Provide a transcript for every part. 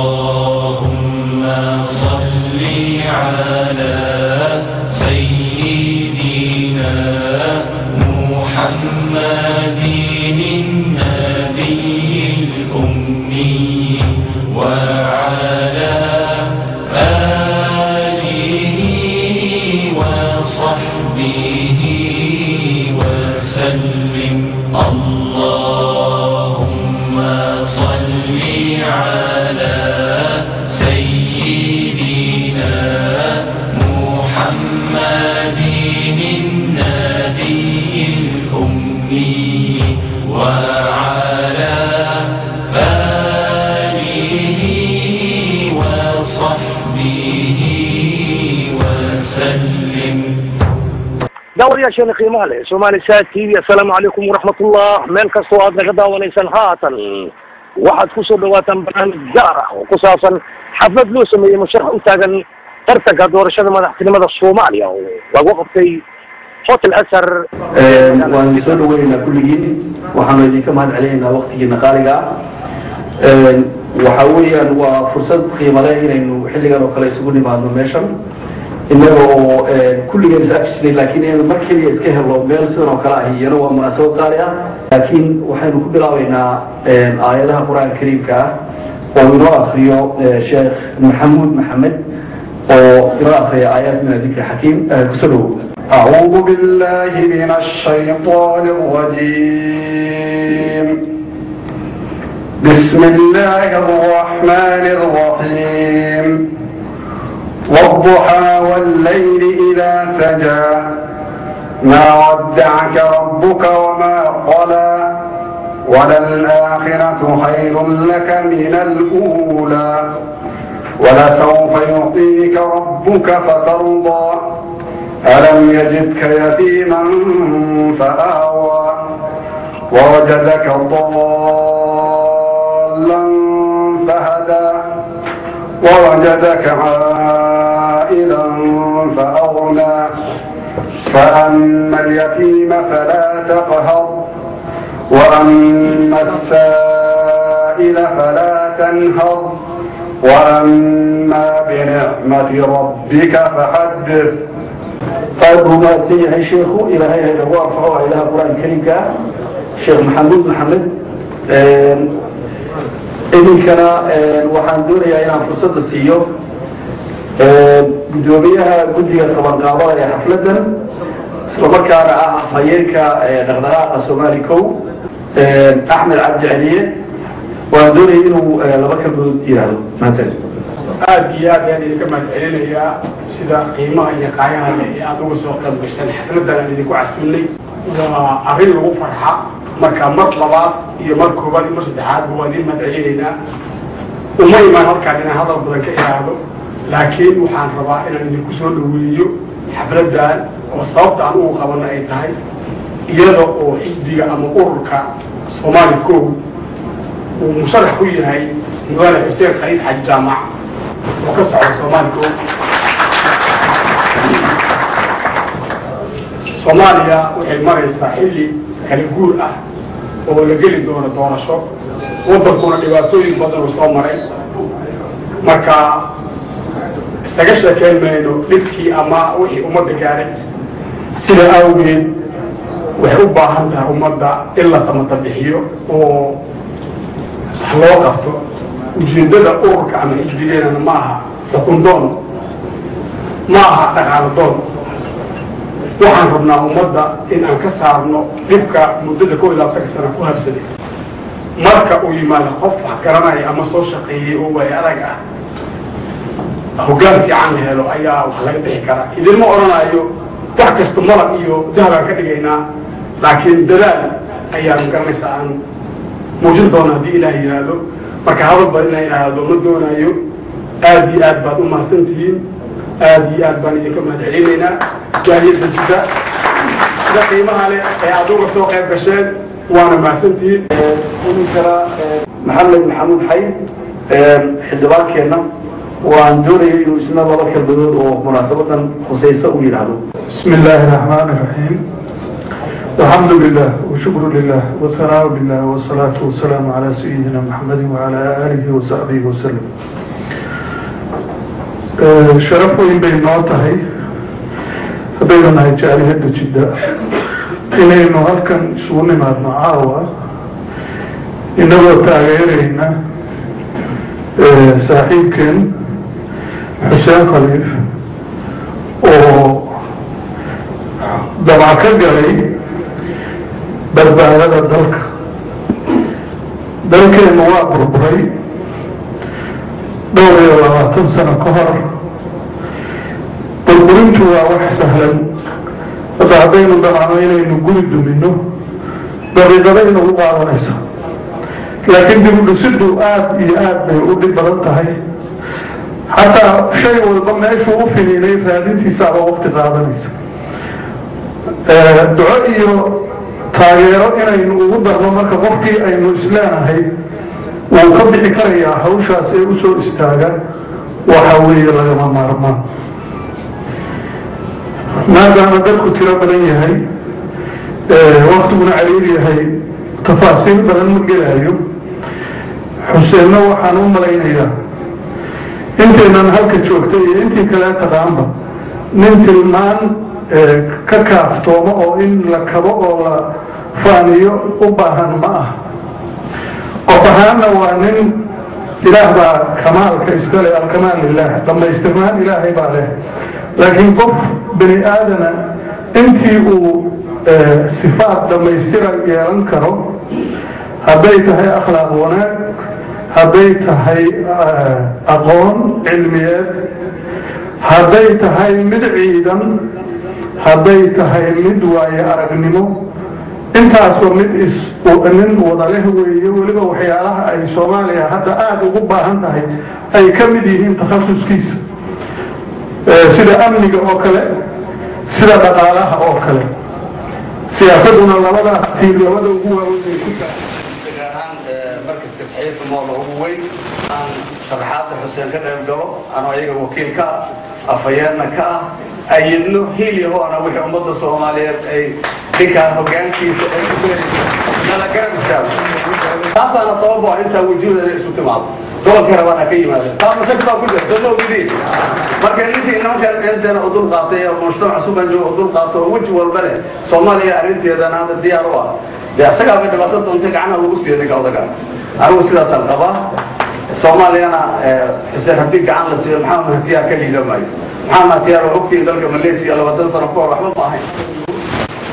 اللهم صل على سيدنا محمد النبي الأمي وعلى آله وصحبه وسلم. اللهم صل على سيدنا محمد النبي الأمي وعلى آله وصحبه وسلم. Daawadayaasheena qiimaha leh, Somali Sat TV, assalaamu calaykum waraxmatullah. Meel kastoo aad naga daawanaysaan, haatan waxaad kusoo dhawaataan barnaamij gaar ah oo ku saabsan xaflad loo sameeyey musharax u taagan tartanka doorashada madaxtinimada Soomaaliya oo lagu qabtay Hotel Asar. Waan soo dhaweynaynaa kulligiin, waxaanu idinka mahad celinaynaa waktigiina qaaliga ah. Waxa weeyaan waa fursad qiimo leh inaynu xilligan oo kale isugu nimaadno meeshan, innaga oo kulligeen is arki jirnay, laakiin inaynu mar keliya iska helo meel sidan oo kale ah iyana waa munaasabad qaali ah. Laakiin waxaynu ku bilaabaynaa aayadaha Qur-aanka Kariimka ah oo inoo akriyo Sheekh Maxamuud Maxamed oo inoo akriya aayaat min adikri xakiim. Kusoo dhawow. أعوذ بالله من الشيطان الرجيم. بسم الله الرحمن الرحيم. والضحى والليل إذا سجى، ما ودعك ربك وما قلى، وللآخرة خير لك من الأولى، ولسوف يعطيك ربك فترضى. ألم يجدك يتيما فآوى، ووجدك ضالا فهدى، ووجدك عائلا فأغنى. فأما اليتيم فلا تقهر، وأما السائل فلا تنهر، وأما بنعمة ربك فحدث. Aad buu mahadsan yahay sheikhu, Ilaahay ha inagu anfaco aayadaha Qur-aanka Kariimka ah. Sheekh Maxamuud Maxamed, idinkana waxaan doonayaa inaan fursadda siiyo guddoomiyaha guddiga qabanqaabada ee xafladdan, islamarkaana ah afhayeenka dhaqdhaqaaqa Soomaali Kow, Axmed Cabdi Celiye. Waan doonaya inuu laba kalmood yidhaahdo. Mahadsan. Aad iyo aad ayaan idinka mahad celinayaa sida qiimaha iyo qaayaha leh ee aada uga soo qayb gasheen xafladdan aan idinku casuulnay. Waa arrin lagu farxa. Marka mar labaad iyo mar koobaad iyo mar saddexaadba waan idin mahad celinaynaa. Uma imaan halkaan inaan hadal badan ka ihaahdo, laakiin waxaan rabaa inaan idinku soo dhaweeyo xafladdan oo sababta aan ugu qabanno ay tahay iyada oo xisbiga ama ururka Soomaali Kow uu musharax ku yahay mudane Xuseen Khaliif Xaji Jaamac oo ka socda Soomaali Kow. Soomaaliya waxay maraysaa xilli kala guur ah oo la geli doono doorasho, waddankuna dhibaatooyin badan uu soo maray. Marka isaga sheekeyn mayno dhibkii ama wixii ummadda gaaray. Sida awgeed waxay u baahan tahay ummadda in la samata bixiyo oo wax loo qabto. Ujeeddada ururka ama xisbigeenana ma aha xukun doon, ma aha dhaqaalo doon. Waxaan rabnaa ummadda in aan ka saarno dhibka muddada 21-ka sana ku habsaday. Marka uu yimaado qof wax garanaya ama soo shaqeeyey oo waay adag ah, hoggaan fiican la helo, ayaa wax laga bixi karaa. Idinma odhanayo wax kasta malab iyo dahabaan ka dhigaynaa, laakiin dadaal ayaan garanaysaa aan muujin doona haddii Ilaah yidhaahdo. Marka hadal badan inaan idhaahdo ma doonayo. Aad iyo aad baad u mahadsan tihiin, aad iyo aad baan idinka mahad celinaynaa jaaliyadda Jidda sida qiimaha leh ee aad uga soo qayb gasheen, waana mahadsantihiin. Iminkana Maxamed Maxamuud Xayd, xildhibaankeenna, waan doonaya inuu isna laba kelmadood oo munaasabadan khusayso u yidhaahdo. بسم الله الرحمن الرحيم. الحمد لله والشكر لله والثناء بالله والصلاة والسلام على سيدنا محمد وعلى آله وصحبه وسلم. Sharaf weyn bay noo tahay haddaynu nahay jaaliyadda Jidda inaynu halkan isugu nimaadno caawa, inagoo taageerayna saaxiibkeen Xuseen Khaliif oo damac ka galay badbaadada dalka. Dalkeennu waa burburay dhowr iyo 20 sano ka hor. Burburintu waa wax sahlan. Hadda haddaynu damacno inaynu guri dumino, daqiiqado inagu qaadanayso, laakiin dib u dhisiddu aada iyo aad bay u dhib badan tahay. Xataa shay walba meeshuu u finiinay raadintiisaaba waqti qaadanaysa. Duco iyo taageero inaynu ugu darno marka qofkii aynu isleenahay wuu ka bixi karayaa hawshaas ee usoo istaaga waxa weeye lagama maarmaan, maadaama dadku tiro badan yahay, waktiguna cariir yahay, tafaasiil badan ma gelayo. Xuseenna waxaan u malaynayaa intaynan halka joogtay iyo intii kale taqaanba nin tilmaan ka kaaftoomo oo in la kabo oo la faaniyo u baahan ma ah. Qof ahaanna waa nin Ilaah baa kamaalka iska leh, الكمال لله, dhammaystirnaan Ilaahay baa leh, laakiin qof bani aadana intii uu sifaad dhammaystira yeelan karo, hadday tahay akhlaaq wanaag, hadday tahay aqoon cilmiyeed, hadday tahay mid ciidan, hadday tahay mid waayo aragnimo, intaasba mid is nin wada leh weeye. Weliba waxyaalaha ay Soomaaliya hadda aada ugu baahan tahay ay ka mid yihiin takhasuskiisa, sida amniga oo kale, sida dhaqaalaha oo kale, siyaasadduna labada tiir, labada ugu waaweyn ay ku tahay. Gaar ahaan markaska Saxiifa Mall ugu weyn aan sharaxaadda Xuseen ka qayb galo, anoo ayaga wakiil ka ah, afhayeenna ka ah, ayidno hiil yahoona wixii ummadda Soomaaliyeed ay ninkaan hoggaankiisa ay ku beerayso nala garab istaago. Taasaana sabab u ah intaa wejiyadooda isu timaado, gobolkay rabaan ha ka yimaadeen. Taa mashaki baa ku jira, soo ma ogdiin? Marka ninkii nimankan inteena u dul qaatay oo mujtamac suban jooga u dul qaato oo weji walba leh Soomaaliya arrinteedana hadda diyaar u ah, dee asagaa bay dhibaato doontay gacanaha lagu siiyo ninka odaga. Anigu sidaasaan qabaa. Soomaaliyana Xuseen haddii gacan la siiyo, Maxamed Mahtiyaar ka liida maayo. Maxamed Mahtiyaar waa ogtihiin, dalka Malaysia 20 sano ka hor waxba ma ahayn.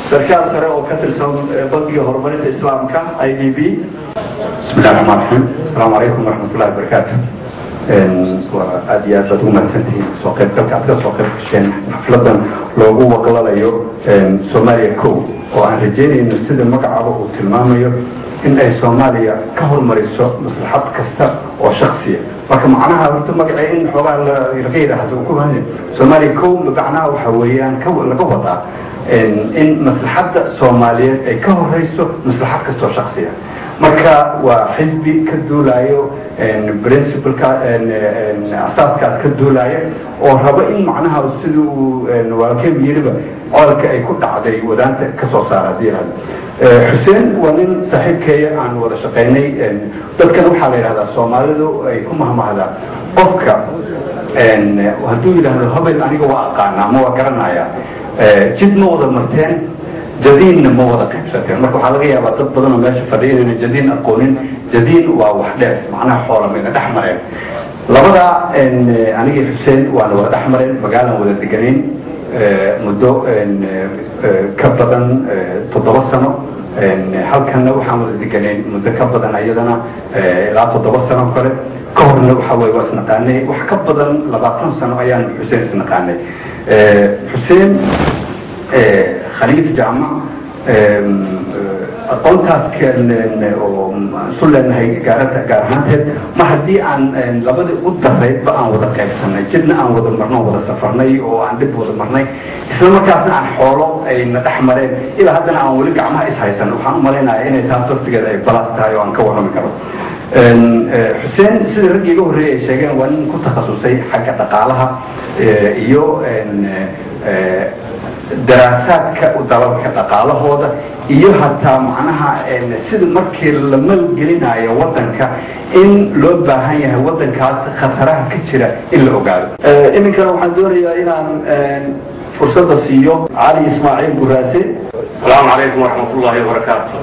Sarkaal sare oo ka tirsan Bangiga Horumarinta Islaamka, IDB. بسم الله الرحمن الرحيم. السلام عليكم ورحمة الله وبركاته. Waa aad iyo aad baad ugu mahadsantihiin soo qaybgalka aad ka soo qayb gasheen xafladan loogu waqlalayo Soomaaliya Kow, oo aan rajaynayno sida magacaaba uu tilmaamayo in ay Soomaaliya ka hormariso maslaxad kasta oo shaksiya. Marka macnaha horta magacee in xoogaa laga yidhaahdo ku mahadsan Soomaaliya Kow, macnaha waxa weeyaan laga wadaa in maslaxadda Soomaaliyeed ay ka horeyso maslaxad kasta oo shaksiya. Marka waa xisbi ka duulayo principleka, asaaskaas ka duulaya, oo rabo in macnaha sidii uu walaalkeen yiriba codalka ay ku dhacday wadaanta ka soo saara. Haddii yidhahdo, Xuseen waa nin saaxiibkeeya aan wada shaqaynay. Dadkan waxaa la yidhahdaa, Soomaalidu ay ku mahmahdaa, qofka hadduu yidhaahdo "Habel aniga waa aqaanaa ma waa garanayaa," jid ma wada marteen, jadiinna ma wada qaybsateen. Marka waxaa laga yaabaa dad badan oo meesha fadhiya inayna jadiin aqoonin. Jadiin waa wax dheer, macnaha xoola mayna dhex mareen. Labadaa anigii Xuseen waana wada dhex mareen, magaalaan wada deganayn muddo ka badan 7 sano. Halkanna waxaan wada deganayn muddo ka badan iyadana ilaa 7 sano kale. Ka horna waxa weye waa isnaqaanay, wax ka badan 20 sano ayaan Xuseen isnaqaanay. Xuseen Khaliif Jaamac aqoontaas oo isu leenahay gaarata gaar ahaanteed, mar haddii aan labadii u daraydba aan wada qaybsanay, jidna aan wada marno, wada safarnay oo aan dhib wada marnay, isla markaasna aan xoolo ayna dhex mareen, ilaa haddana aan weli gacmaha ishaysan, waxaan u malaynayaa inay taas laftigeeda ay balaas tahay oo aan ka warrami karo. Xuseen, sida raggii iga horreeyay ay sheegeen, waa nin ku takhasusay xagga dhaqaalaha iyo Daraasaadka dalalka dhaqaalahooda iyo hataa macnaha sida markii la maalgelinayo waddanka in loo baahan yahay waddankaas khataraha ka jira in la ogaado. Iminkana waxaan doonayaa inaan fursadda siiyo Cali Ismaaciil Buraase. Asalaamu calaykum waraxmat ullaahi wabarakaatu.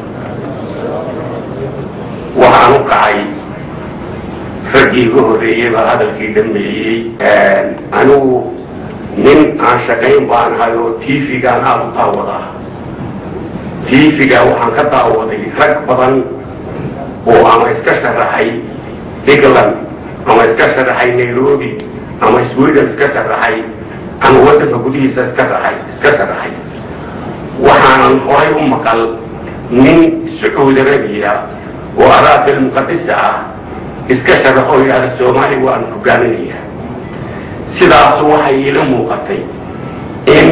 Waxaan u kacay raggii iga horreeyey baa hadalkii dhameeyey. Anigu nin aan shaqayn baan ahay oo TV-gaan aada u daawadaa. TV-ga waxaan ka daawaday rag badan oo ama iska sharaxay England ama iska sharaxay Nairobi ama Sweden iska sharaxay ama waddanka gudihiisa iska raxay iska sharaxay. Waxaanan horay u maqal nin Sacuudi Arabiya oo araadi almuqadisa ah iska sharaxo oo yidhahda Soomaaliya waan hogaaminaya. Sidaas waxay iila muuqatay in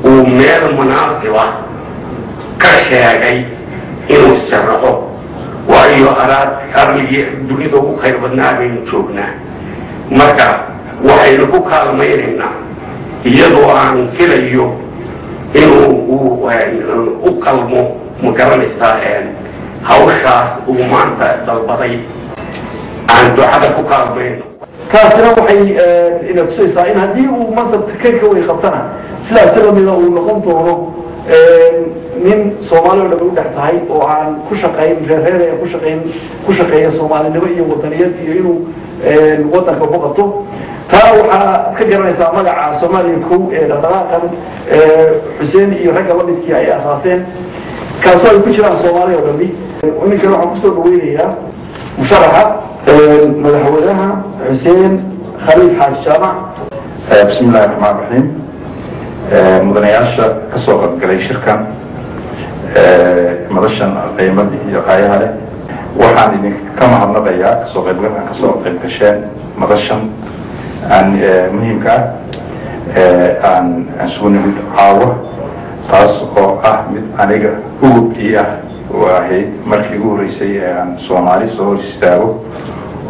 uu meel munaasiba ka sheegay inuu sharaxo, waayo araad arligii dunida ugu khayr badnaa baynu joognaa. Marka waxaynu ku kaalmaynaynaa iyadoo aan filayo inuu uu u qalmo, ma garanaysaa, hawshaas uu maanta dalbaday aan ducada ku kaalmayno. Taasina waxay ina tusaysaa in haddii uu mansabka kan ka weyn qabtana sidaasi lamida uu noqon doono nin Soomaali oo dhan u dhex tahay oo aan ku shaqayn reerreer ee ku shaqayn, ku shaqeeya soomaalinimo iyo wadaniyad iyo inuu waddanka ku qabto. Taa waxaad ka garanaysaa magaca Soomaaliya Kow ee dhaqdhaqaaqan Xuseen iyo ragga la midkii ay asaaseen, kaasoo ay ku jiraan Soomaaliya oo dhami. Iminkana waxaan kusoo dhaweynayaa musharaxa madaxweynaha Xuseen Khaliif Xaaji Jaamac. Bismi illahi raxmaan raxiim. Mudanayaasha ka soo qaybgalay shirkan madashan qiimada iyo qaayaha leh, waxaan idinka mahadnaqayaa kasoo qaybgalkan kasoo qayb gasheen madashan aan muhiimka ah aan isugu nimid caawa, taas oo ah mid aniga ugub ii ah oo ahayd markii ugu horreysay ee aan Soomaali soo hor istaago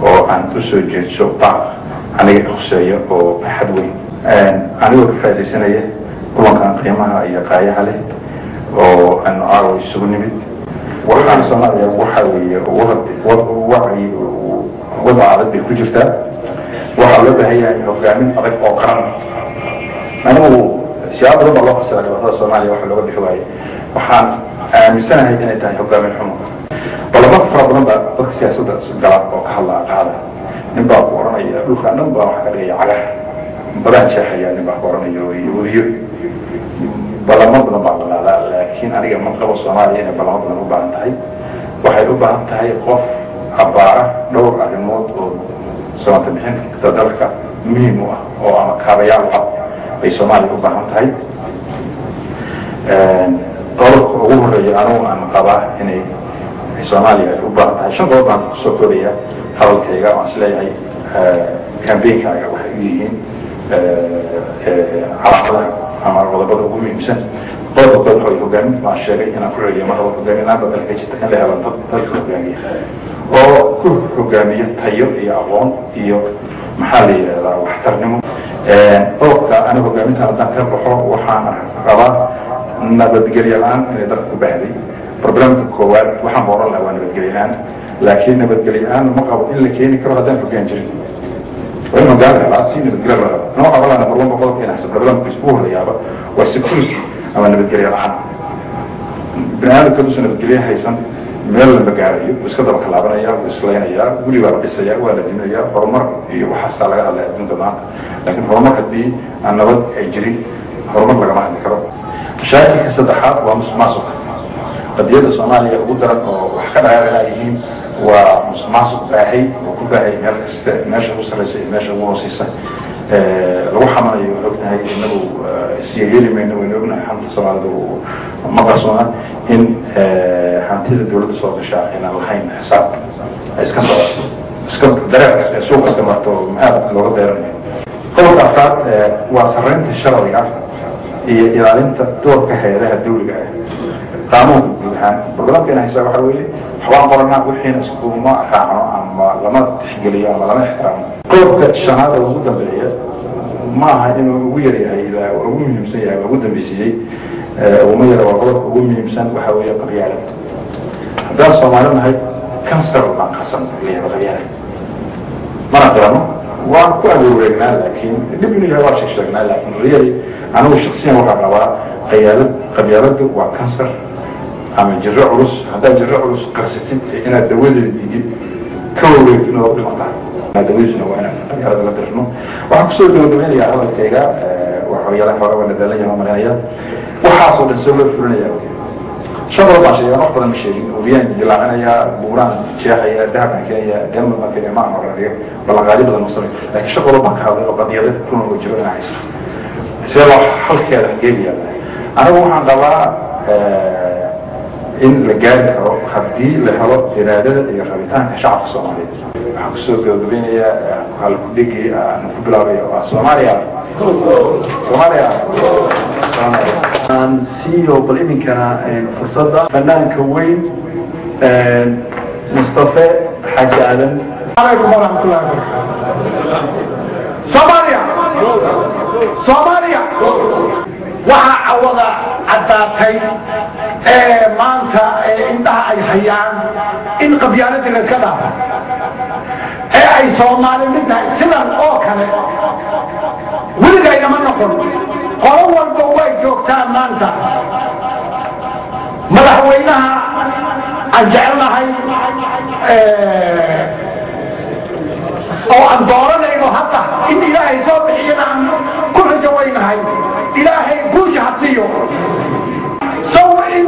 oo aan u soo jeedso baaq aniga khuseeya oo xad weyn. Anigoo ka faaidaysanaya kulankan qiimaha iyo qaayaha leh oo aan caawa isugu nimid, waxaan Soomaaliya waxa weeye wacyi wadac adag bay ku jirtaa. Waxaa loo baahan yahay hogaamin adag oo qaran. Anigu siyaabo badan baa loo fasira dhibaatada Soomaaliya waxa looga bixi waayey. Waxaan aaminsanahay inay tahay hogaamin xumo. Balamo fara badan baa dadka siyaasadda gala oo ka hadla qaada. Nin baa ku oranaya dhulkaan dhan baa waxa ka dhigaya cagaha badaan jeexaya, nin baa ku oranaya iyo balamo badan baa la qaadaa. Laakiin aniga ma qabo Soomaaliya inay balamo badan u baahan tahay. Waxay u baahan tahay qof abbaara dhowr arrimood oo samata bixinta dalka muhiim u ah oo ama kaabayaal u ah bay Soomaaliya u baahan tahay. Qodobka ugu horeeya anugu aan qabaa inay Soomaaliya ay u baahan tahay, shan qodob baan kusoo koobaya hadalkayga oo aan isleeyahay campaignkaga waxay u yihiin calaamadaha ama qodobada ugu muhiimsan. Qodobka kood waxa way hogaamin. Baan sheegay inaan ku celiyo mar rabo hogaamin laanta dalka ka jirta, in la helo dad dalka hogaamiya oo ku hogaamiya tayo iyo aqoon iyo maxaa la yidhahdaa waxtarnimo. Qodobka aniga hogaaminta haddaan ka baxo, waxaan qabaa nabadgelyo la-aan inay dalka ku baahday. Problemka koowaad waxaan ba oran lahaa waa nabadgelyo la-aan, laakiin nabadgelyo la-aan ma qabo in la keeni karo haddaan hogaan jirin. Waa in hogaan la helaa si nabadgelyo loo helo. Anoo qaba lahaa number one ba qodobka in xasab problemkiisa ugu horreeyaaba waa security ama nabadgelyo la-aan. Bini aadamka haduusan nabadgelyo haysan meel lama gaarayo, wuu iska daba kalaabanaya, wuu islaynayaa, guri baa la dhisaya, waa la diminayaa. Horumar iyo waxaasaa laga hadlaya adduunka maanta, laakiin horumar haddii aan nabad ay jirin horumar lagama hadli karo. Mashaakilka saddexaad waa musuq maasuqa. Qadiyadda Soomaaliya ugu daran oo wax ka dhaqaaqi yihiin waa musuq maasuq baahay oo ku baahay meel kasta, meesha ugu sarreysa iyo meesha ugu hooseysa lagu xamanayo. Waan ognahay inagu isyeeli mayno, waynu ognahay xanta Soomaalida ma qarsoona in hantida dowladda soo gashaa inaan lahayn xisaab, ay iska socoto, iska dareer suuqa iska marto, aad looga deeranayo. Qodobka afraad waa sarreynta sharciga iyo ilaalinta doorka hay-adaha dawliga ah, qaanuunka guud ahaan. Problemka haysaa waxaa weeye waxbaan qoranaa, wixiina iskuma raacno ama lama tixgeliyo ama lama ixtiraamo. Qodobka shanaad ee ugu dambeeya Ma aha inuu ugu yaryahay, ilaa ugu muhiimsan yahay, ugu dambaysiiyey uma yara. Waa qodobka ugu muhiimsan, waxa weeye qabyaalad. Haddaan Soomaali nahay, kansar baan qasan leeyahay qabyaalad. Mana qirano, waan ku abuureegnaa, laakiin dhib inuu yahay waan sheeg sheegnaa, laakiin really anigu shaksiyan waxaan qabaa qabyaalad. Qabyaaladdu waa kansar ama jiro culus. Haddaad jiro culus qarsatid, inaad dawadeeda didid ka wareegtid oo dhimataa. Dawadiisuna waa inaan qabyaalada la dirno. Waxaan kusoo gabagabeynayaa hadalkayga, waxyaalaha hore waa nadaalan yahay malinaya. Waxaasoo dhan soo loo fulinaya, shan qodob baan sheegay, wax badan ma sheegin. Wabiyaan dilaacinayaa, buuraan jeexaya, dahabkaan keenaya, dheeman baan keenaya, ma aan oranayo, ballanqaadyo badan ma samay, laakiin shan qodob baan ka hadlay oo qadiyadad kuna oo jiro inaan haysto. See loo xalkeeda geeliya? Anigu waxaan qabaa in la gaari karo haddii la helo iraadada iyo rabitaanka shacabka Soomaaliyeed. Waxaan kusoo gabagabeynayaa halkudhigii aan ku bilaabay oo ah Soomaaliya, Soomaaliya, Soomaaliya. Aan siiyo bal iminkana fursadda fanaanka weyn Mustafe Xaaji Aadan. عليكم ورحمة الله وبركاته. Soomaaliya, Soomaaliya, waxaa cawada caddaatay ee maanta ee indhaha ay hayaan in qabyaaladii la iska dhaafo ee ay Soomaali mid tahay. Sidan oo kale weligaynama noqon, qolo walba way joogtaa. Maanta madaxweynaha aan jecelnahay oo aan dooranayno hadda in Ilaahay soo bixiyana aan ku rajo weynahay, Ilaahay guusha ha siiyo. Sow in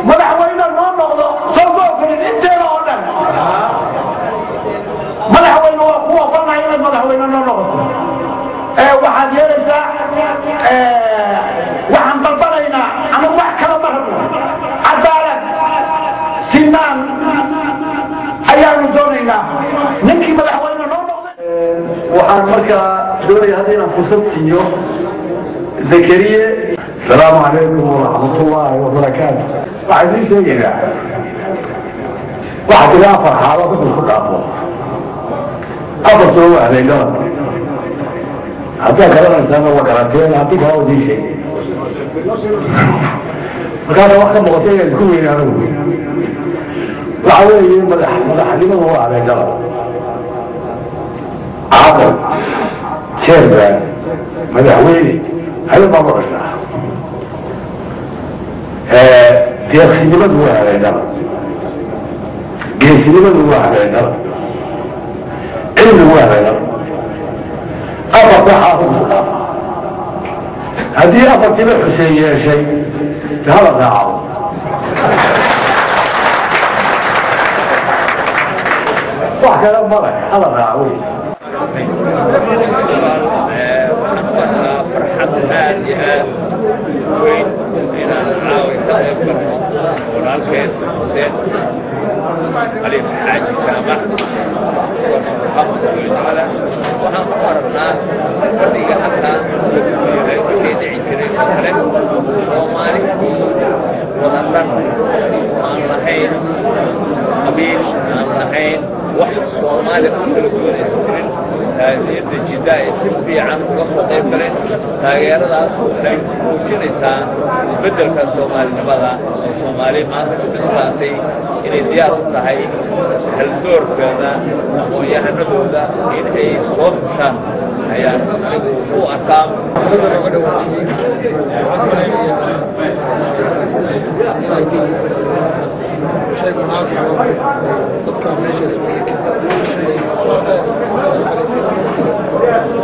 madaxweyne noo noqdo sow ma ogolin inteeda oo dhan? Madaxweyne waa ku ogolnahay inaad madaxweyne noo noqoto. Waxaad yeelaysaa, waxaan dalbanaynaa ama wax kala ma rabno, cadaalad, sinaan ayaanu doonaynaa ninkii madaxweyne noo noqday. Waxaan markaa doonaya hadda inaan fursad siiyo Zakariye. السلام عليكم ورحمة الله وبركاته. Waxaan idiin sheegaynaa, waxaa jira afar xaalo dadku isku dhaafo. Afartuna waa habeenada. Haddaad garanaysaana waa garateen, haddii kale waa idiin sheegay. Markaasa wax ka muuqata inaan isku weyne anigu. Waxa weeye madax madaxnimadu waa habeenada. Caaqil, chairman, madaxweyne, habeen baa ku dhashaa. Deeqsinimadu waa habeenada, geesinimadu waa habeenada, cilmigu waa habeenada. Afarta xaafad isku dhaafa. Haddii afartiiba Xuseen yeeshay, hala raaco. Wax kale male, hala raaco wey. Waxaan u arkaa farxad aad iyo aad weyn inaan caawi ka qayb galno walaalkeen Xuseen Khaliif Xaaji Jaamac. Waxaan u aragnaa fadhiga halkaa yahay wixii dhici jiray oo kale, Soomaali oo wada dhan, aan lahayn qabiil, aan lahayn wax Soomaali ku kala duwanaysa jirin. Taageerada Jidda ay si fiican uga soo qayb galeen, taageeradaas waxay muujinaysaa isbeddelka soomaalinimada oo Soomaali maanta ku bislaatay inay diyaar u tahay haldoorkooda, aqoon-yahanadooda in ay soo xushaan ayaan anigu u arkaa. Looga dhawaajiyey, waxaan malaynayaa inay tahay shay munaasib ah dadka meesha isugu yimid inay doorteen Xuseen Khaliif inuu bedelo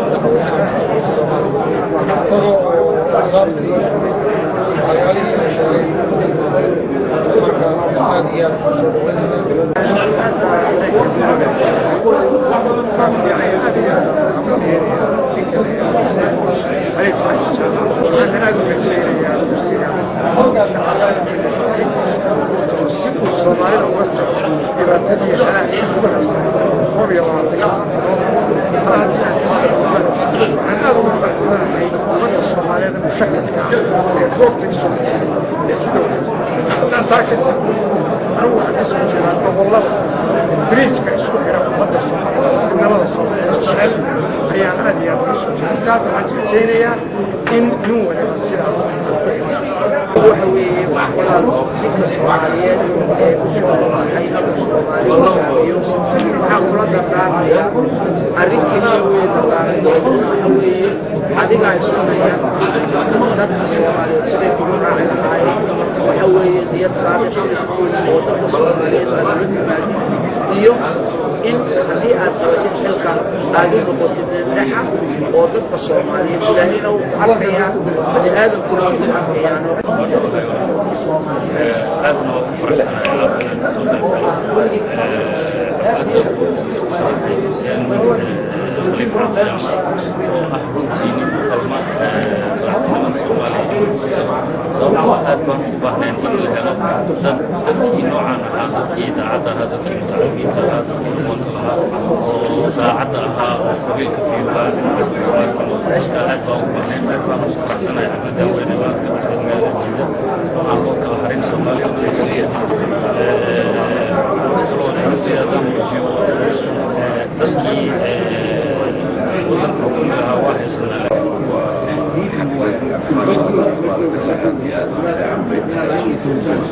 madaxweynaha mustaqbalka Soomaaliya, isagoo oo awsaaftii waxyaalihii la sheegay ku tilmaansan. Marka aad iyo aad baan soo dhaweynayna. Si uu Soomaalida uga saaro dhibaatadii halaagii ugu habsanay 21-ka sannadood. Mar haddii aan ka sii gudbana, waxaan aad ugu faraxsanahay ummadda Soomaaliyeed mushakalka ee goobta isugu timid ee sida wanaagsan. Haddaan taa ka sii gudbo, anigu waxaan ka soo jeedaa gobollada bridge-ka isku xidha ummadda Soomaaliyeed, midnimada Soomaaliyeed jecel ayaan aad iyo aad uga soo jeedaa. Saas waxaan Soomaaliyeed ee u soo baxay inuu Soomaali hogaamiyo. Waxaan kula dardaarmayaa arrin keliya weeye, dardaaranteedu waxa weeye adigaa isunaya dadka Soomaaliyeed siday kugu raaci lahaayeen, waxa weeye niyad saadiq oo dadka Soomaaliyeed aad ula timaadid, iyo in haddii aad qabatid xilka aad u noqotid nin dhexa oo dadka Soomaaliyeed Ilaahayna wuu ku arkayaa, bani aadamkuna way ku arkayaan. Aadna waa ku faraxsanahay aad inaan kasoo qayb galo xafladda uu isku sharaxay Xuseen Khaliif Cabdi Jaamac, oo ah runtii nin u qalma madaxtinimada Soomaaliya inuu kuso, sababtoo ah aad baan u baahnayn in la helo dad dadkii noocaan ahaa, dadkii daacadda ahaa, dadkii mutacalimiinta ahaa, dadkii aqoonta lahaa oo daacadda ahaa oo qabiilka fiirbaa. Aad baan u baahnayn, aad baan ugu faraxsanahay xafladdan weyn ee maanta ka dhacday magaalada Jidda oo aan loo kala harin Soomaaliya oo keliya. Kaloo shuruurtii haddaan muujiyo, dadkii waddanka xukumi lahaa waa haysanaa. Xaflad maasha Allah tabaaraka aad iyo aad u fiican bay tahay,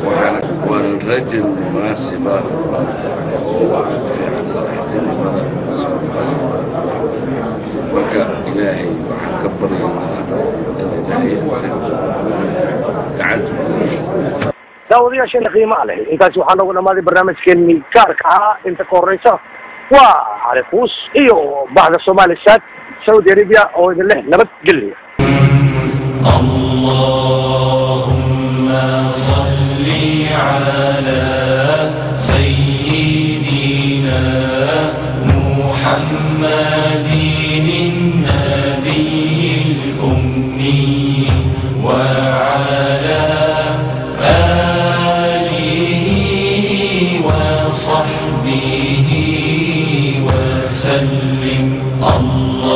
waxaana waana rajul munaasiba oo ku fiican madaxtinimada Soomaaliya. Marka Ilaahay waxaan ka baryaynaa in Ilaahay isaga gacanta ku yeesho. Daawadayaasheena qiimaha leh, intaasi waxaa noogu dhamaaday barnaamijkeenii gaarka ahaa. Inta ka horeysa waa Cali Kuus iyo bahda Somali Sat Saudi Arabia oo idin leh nabad gelya. اللهم صل على سيدنا محمد النبي الأمي وعلى آله وصحبه وسلم. الله.